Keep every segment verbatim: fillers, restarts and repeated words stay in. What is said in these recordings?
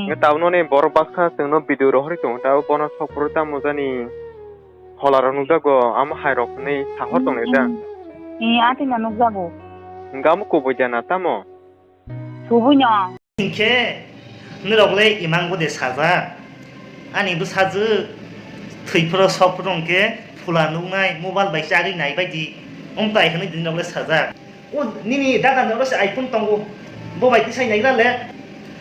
Hwnkhe tabukno ni borok baksa chwngno video rohorwi tongo, tabuk bono sokphuru tamo jani holarok nukjago, amo hairok hwnwi sahor tongnai da. Ee, atwino nukjago. Hwnkhe amo kubui jana tamo? Kubuino. Hinkhe norok le imang bo de sajak. Ani bwsajwk thwi phuru sok phuru hwnkhe phula nuknai, mobile bai chagwi nai bai di. Wng tai hwnwi di norok le sajak. O nini dada ni oro se iPhone tongo. Bo bai tisai naigra le.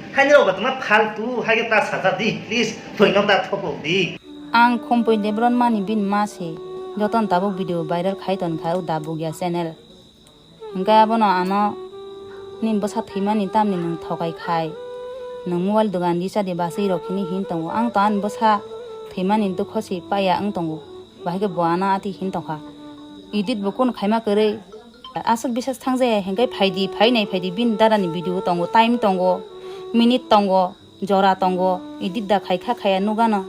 Haini rok batama faltu hai ta saja di, please. Thoi nok da thokok di. Ang Khumpui Debron mani bini ma se. Joton tabuk video viral khai ton kha o da bugya channel. Hingke abono ano nini bwsa thwimani tamni nwng thokai khai. Nwng mobile dogan risa di basui rok hini hin tongo. Ang to ani bwsa thwimani dukho se paya wng tongo. Bahai khe bo ano ati hin tongkha. Edit bo kunu khaima kwrwi. Aswk bisas thang jaya hinkhe phaidi, phainai phaidi bini dada ni video tongo, time tongo, minute tongo, jora tongo, edit da khai kha khaya nugano.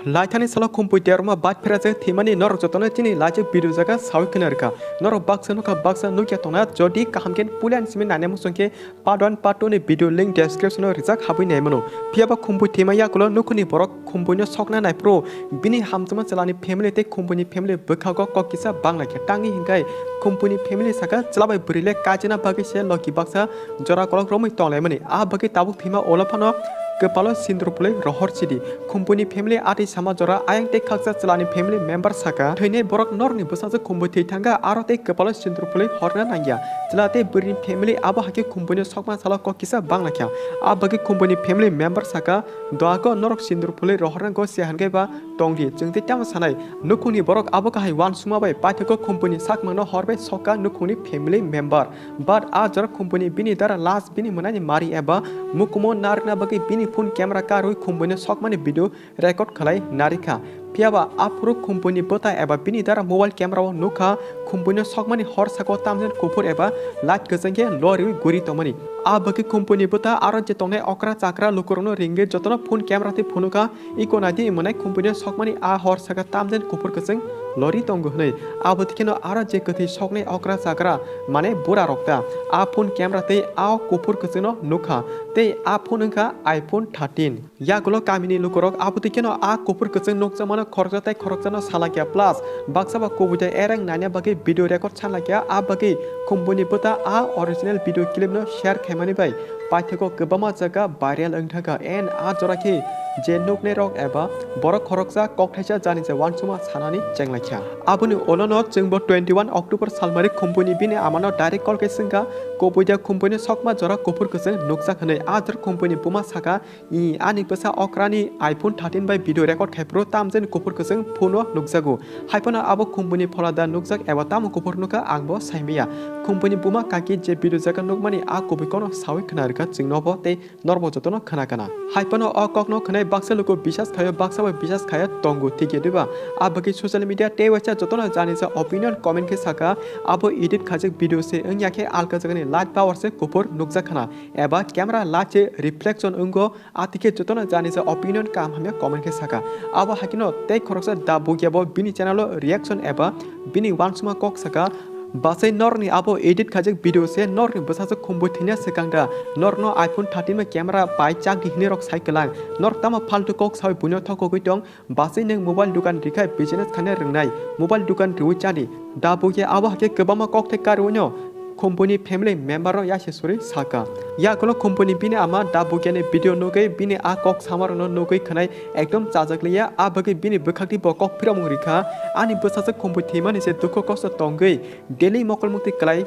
Laithani salo Khumpui Debron ma bat phera je thwimani norok jotono chini laijak video jaga sawi khwna rwkha. Norok baksa nukha, baksa nukya tongna, jodi kaham khe puila ni simi naina muchung khe Part one, part two ni video link description o rijak, habwi naimano. Phiya ba Khumpui thwima yakulo nukhungni borok Khumpuino sokna naiphuru bini hamjakma chwlani family tei Khumpuini family bwkhago kok kisa banglaikha. Tangwi hinkhai Khumpuini family saka chwla bai bwrwi le kaijana bagwi se loki baksa jora kolok romwi tonglaimani. A bagwi tabuk thwima ulo phano kwpalo sindur phlwi rohor sidi. Khumpuini family atwi sama jora ayang tei khaksa chwlani family member saka, thwinai borok norokni bwsajwk Khumpui thwi thangkha, aro tei kwpalo sindur phlwi horna nangya. Chwla tei bwrwini family abo hai khe Khumpuino sokma salo kok kisa banglaikha. A bagwi Khumpuini family member saka, doago norok sindur phlwi rohorna go se hinkhe ba tongdi, chwng tei tamo sanai. Nukhungni borok abo kahai uansukma bai paithago Khumpuini sakmangno hor bai sokha nukhungni family member. But a jora Khumpui bini dara last bini mwnani mari eba mukumo narwkna bagwi bini phone camera karwi Khumpuino sokmani video record khlai narikha. Phiya ba aphuru Khumpuini bwta eba bini dara mobile camera o nukha Khumpuino sokmani hor saka tamjani kuphur eba light kwchwng khe loriwi guri tongmani. A bagwi Khumpuini bwta aro je tongnai okra chakra lukurokno ringwi jotono phone camera twi phunukha. Iko naidi mwnai Khumpuino sokmani a hor saka tamjani kuphur kwchwng lori tongo hwnwi. Abo twikheno aro je kwthwi soknai okra chakra mane bura rok ta a phone camera tei a kuphur kwchwngno nukha tei a phone wngkha iPhone thirteen. Yagulo kamini lukurok abo twikheno a kuphur kwchwng nukjakmano khoroksa tei khoroksano salakya plus baksa ba kubui tei ereng naina bagwi video record sanlakya a bagwi Khumpuini bwta a original video clip no share khaimani bai paithago kwbangma jaga viral wngthangkha and a jora khe je nuknairok eba borok khoroksa kokthaisa jani se uansukma sanani chenglaikha. Aboni ulono chwngbo twenty one October salmari Khumpuini bini amano direct call khe swngkha, kubui da Khumpuino sokma jora kuphur kwchwng nukjak hwnwi. A jora Khumpuini buma saka, "I, ani bwsa okrani iPhone thirteen bai video record khai phuru tamjani kuphur kwchwng phone o nukjago. Haiphano abo Khumpuini phola da nukjak eba tamo kuphur nukha ang bo saimaya." Khumpuini buma kaki je video jaga nukmani a kubui kono sawi khna rwkha chwngno bo tei norbo jotono khna kana. Haiphano o kokno khwnai baksa luku bisas khaio, baksa bai bisas khaio tongo, thik ya diba? A bagwi social media tei waisa jotono jani sa opinion comment khe saka, abo edit khaijak video se wngya khe alka jagani light power se kuphur nukjak khna eba camera light se reflection wngo. Atike jotono jani sa opinion kaham hamya comment khe saka. Abo hakino tei khoroksa da bugya bo bini channel o reaction eba bini uansukma kok saka, "Basai norni abo edit khaijak video se norni bwsajwk Khumpui thwina swkang da, norno iPhone thirteen bai camera pai chak di hinwi rok sai kwlang, nor tamo faltu kok sawi buino thokogwi tong, basai nwng mobile dukan rikhai business khaina rwngnai, mobile dukan riwi chadi." Da bugya abo hakhe kwbangma kok thai karwino Khumpui ni family member no yasia suri saka. Yakulo Khumpui ni bini ama da bugya ni video nugwi bini a kok sama rokno nugwi khwnai ekdom chajak liya, a bagwi bini bwkhak twi bo kok phiromung rikha. Ani bwsajwk Khumpui thwimani se dukhu kosto tongwi daily mokol mukti kwlai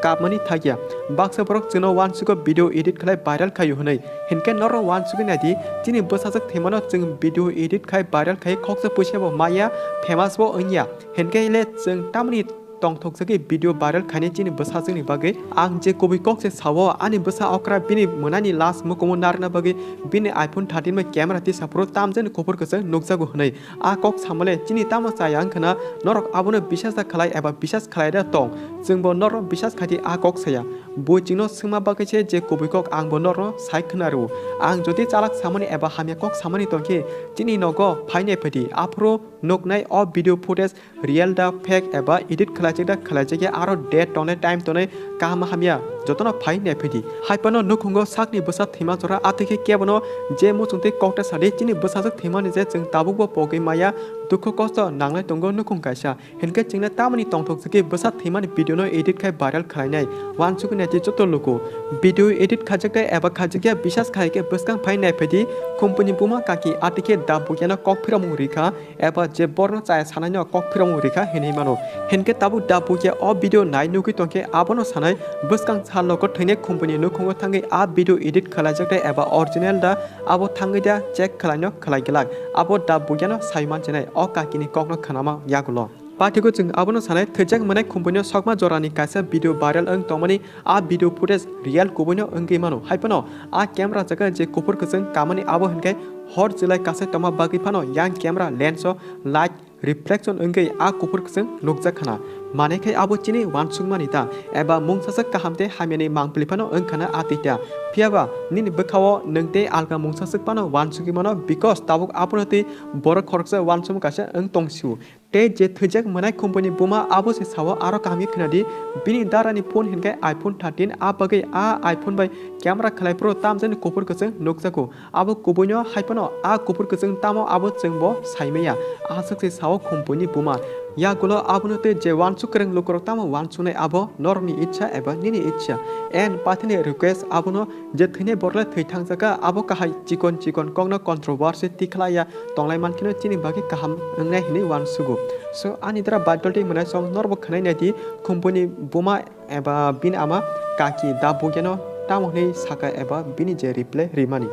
kapmani thakya. Baksa borok chwngno uansugo video edit khlai viral khaio hwnwi. Hinkhe norok uansugwi naidi, chini bwsajwk thwimano chwng video edit khai viral khai khoksa puisa bo maya, famous bo wngya. Hinkhe le chwng tamni tongthokjagwi video viral khaini chini bwsajwkni bagwi. Ang je kubui kok se sao, ani bwsa okra bini mwnani last mukumu narwkna bagwi bini iPhone thirteen bai camera tisa phuru tamjani kuphur kwchwng nukjago hwnwi. A kok samale chini tamo chaya wngkhwna, norok abono bisasa khlai eba bisas khlai da tong? Chwngbo norok bisas khaidi a kok saya. Bo chwngno swngma bagwi se je kubui kok ang bo norokno sai khwna rwo. Ang jodi chalak samani eba hamya kok samani tongkhe chini nogo phainai phaidi, aphuru nuknai o video footage real da fake eba edit khlaijak da khlaijak ya, aro date tongnai time tongnai kaham hamya jotono phai naiphaidi. Haiphano nukhungo sakni bwsa thwima jora, atwikhe kebono je muchungtwi kokta sadi, chini bwsajwk thwimani je chwng tabukbo pogwi maya, dukhu kosto nanglai tongo nukhung kaisa. Hinkhe chwngno tamoni tongthok jagwi bwsa thwimani video no edit khai viral khlainai, uansukwi naidi joto luku. Video edit khaijakde eba khaijakya bisas khaikhe bwskang phai naiphaidi, Khumpuni buma kaki atwikhe da bukyano kok phiromung rikha, eba je borno chaya sanaino kok phiromung rikha hinwi mano. Hinkhe tabuk da bukya o video nai nugwi tongkhe abono sanai, bwskang sal logo thwinai Khumpuni nukhungo thangwi a video edit khlaijakde eba original da, abo thangwi da check khlaino khlai glak. Abo da bukyano sai manchinai o kakini kokno khnama yagulo. Pathigo chwng abono sanai, thwijak mwnai Khumpuino sokma jorani kaisa video viral wng tongmani, a video footage real kubuino wngwi mano. Haiphano a camera jaga je kuphur kwchwng kamani abo hinkhe hor chwlai kasai tongma bagwi phano yang camera lens o light reflection wngwi a kuphur kwchwng nukjak khana. Manai khai abo chini uansukmani ta eba mungsaswk kaham tei hamyani mangpili phano wngkhana a twi ta. Phiyaba nini bwkhao nwng tei alka mungsaswk phano uansugwi mano, because tabuk abono twi borok khoroksa uansukmung kaisa wng tongsio. Tei je thwijak mwnai Khumpuni buma abo se sao aro kaham khe khwnadi, bini darani phone hinkhe iPhone thirteen, a bagwi a iPhone bai camera khlai phuru tamjani kuphur kwchwng nukjago. Abo kubuino haiphano a kuphur kwchwng tamo abo chwngbo saimaya, aswk se sao Khumpuni buma. Yagulo abono tei je uansuk kwrwng lukurok tamo uansuknai abo norokni itsa eba nini itsa. En pathini request abono je thwinai borok le thwi thangjakha, abo kahai chikon chikon kokno controversy tikhlaiya tonglai mankhe no chini bagwi kaham wngnai hinwi uansugo. So ani dara badolti mwnai song norbo khwnai naidi Khumpuni buma eba bini ama kaki da bugyano tamo hinwi saka eba bini je reply rimani.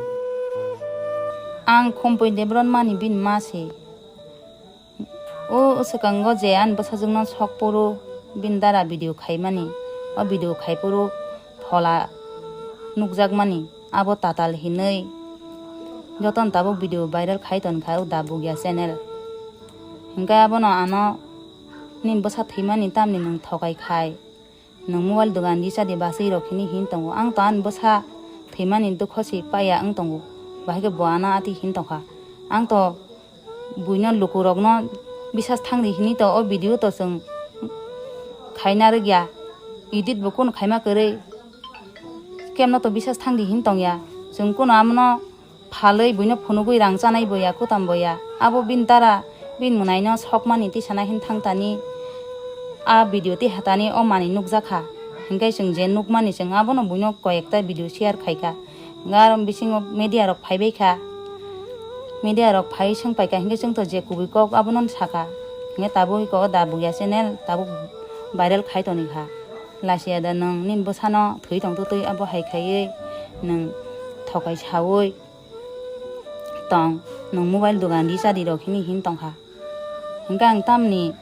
Ang Khumpui Debron mani bini ma se. O swkango je ani bwsajwkno sok phuru bini dara video khaimani, o video khai phuru phola nukjakmani, abo tatal hinwi jotono tabuk video viral khai tonkha o Da Bugya channel. Hinkhe abono ano nini bwsa thwimani tamni nwng thokai khai. Nwng mobile dogan risa di bachwi rok hini hin tongo. Ang to ani bwsa thwimani dukho se paiya wng tongo. Bahai khe bo ano ati hin tongkha. Ang to buino lukurokno bisas thangdi hini to o video to chwng khaina rwgya. Edit bo kunu khaima kwrwi. Kemno to bisas thangdi hin tongya. Chwng kunu amono phalwi buino phunugwi rang chanai boya, kutam boya. Abo bini dara, bini mwnaino sokmani tisana hin thangtani, a video tihatani o manwi nukjakha. Hinkhe chwng je nukmani, chwng abono buino koyekta video share khaikha. Hinkhe aro bisingo media rok phaibaikha. Media rok phai swngpaikha, hinkhe chwngto je kubui kok abono sakha. Hinkhe tabuk iko o Da Bugya channel tabuk viral khai tonikha. Lachiya da nwng nini bwsano thwi tongtwtwi abo hai khaiwi nwng thokai saui tong, nwng mobile dogan risa di rok hini hin tongkha. Hinkhe ang tamni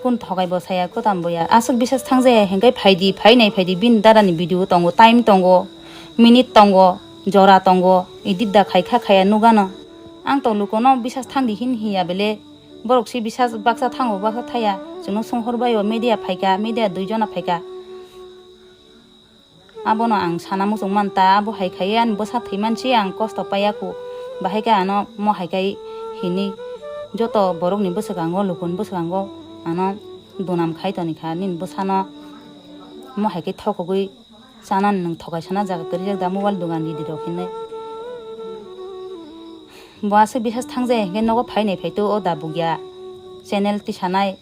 kun thokai bo saya, kutam boya, aswk bisas thangjaya, hinkhe phaidi, phainai phaidi, bini darani video tongo, time tongo, minute tongo, jora tongo, edit da khaikha khaya nugano. Ang to lukono bisas thangdi hin hiya bele, borok si bisas baksa thango, baksa thaya, chwngno songhor baio, media phaikha, media dui jona phaikha. Abono ang sana muchung man ta, abo hai khai ani bwsa thwi man si ang kosto paiya khu. Bahai khe ano mo hai khai hini joto borokni bwswkango, lukuni bwswkango ano dunam khai toni kha, nini bwsano mo hai khe thokogwi chanani nwng thokai sana jaga kwrwi jak da mobile dogan ridi rok hinwi. Bo aswk bisas thang jaya hinkhe nogo phai nai phai to o Da Bugya channel tisanai.